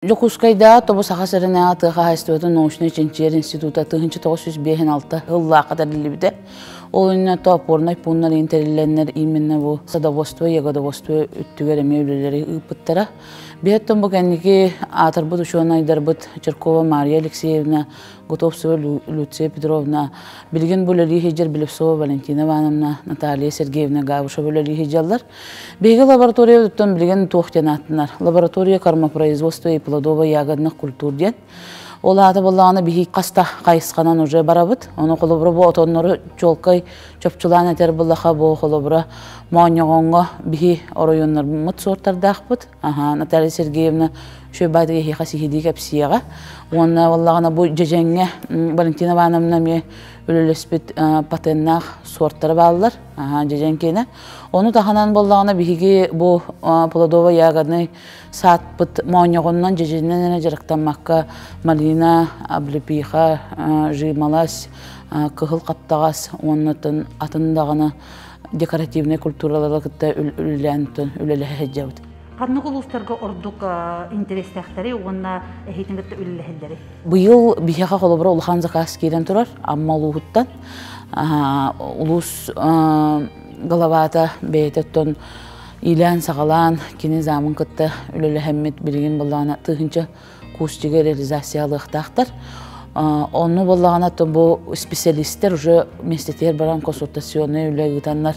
Дьокуускайдааҕы тобу Саха сиринээҕи тыа хаһаайыстыбатын научнай чинчийэр института 1956 сыллаахха тэриллибитэ. Ол иннинэ то опорнай пууннар иин тэриллэннэр именно бу садоводство, ягодоводство өттүгэр эмиэ үлэлэри ыыппыттара. Биһэттэн бу кэнники аатырбыт учуонайдарбыт Черкова Мария Алексеевна, Готовцева Люция Петровна, билигин бу үлэлии сылдьар Белевцова Валентина Ивановна, Наталья Сергеевна Габышева үлэлии сылдьаллар. Биһиги лабораториябытыттан билигин туох диэн ааттанар? Лаборатория кормопроизводства и плодово-ягодных культур диэн. Ол аата буоллаҕына биһиги хаста хайысханан уже барабыт. Ону холобура бу отоннору чуолкай чопчулаан этэр буллаха бу холобура моонньоҕоҥҥо биһи оройуоннарбыт суортардаахпыт. Аха, Наталья Сергеевна үчүгэй эһиэхэ сиһилии кэпсиэҕэ. Уонна буоллаҕына бу дьэдьэҥҥэ Валентина Ивановна эмиэ үлэлэспит патеннаах суортара бааллар. Аха, дьэдьэн киэнэ. Ону таһынан буоллаҕына биһиги бу плодово-ягодный саадпыт моонньоҕунан дьэдьэнинэн эрэ дьарыктаммакка малина, облепиха, жимолость, кыһыл хаптаҕас уонна атын даҕаны декоративнай культуралары кытта үлэлээн үлэлэһэ сылдьабыт. Ханнык улуустарга ордук интэриэстээхтэри уонна эһиитин кытта үлэлэһэллэрий? Быйыл биһиэхэ холобура улахан заказ киирэн турар Амма улууһуттан. Улуус главата бэйэтэ оттон иилээн-саҕалаан кини замын кытта үлэлэһэммит билигин буоллаҕына тыһыынча кустига реализациялыахтаахтар. Онну буоллаҕына бу специалистер уже миэстэтигэр баран консультационный үлэ ыытаннар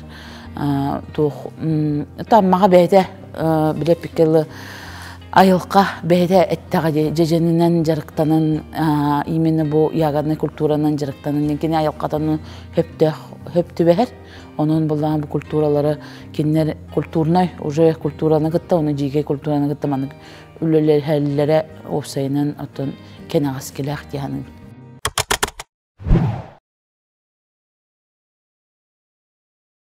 туох таммаҕа бэйэтэ билэппиккэ айылҕа бэйэтэ эттэҕэ дии дьэдьэнинэн дьарыктанан именно бу ягоднай культуранан дьарыктанан кини айылҕатан хөптөөх хөп түбэһэр онон буллаҕа бу культуралары кинилэр культурнай уже культураны кытта оны дьиикэй культураны кытта маннык үлэлэһэллэрэ уопсайынан оттон кэнэҕэскилээх дии саныыбын.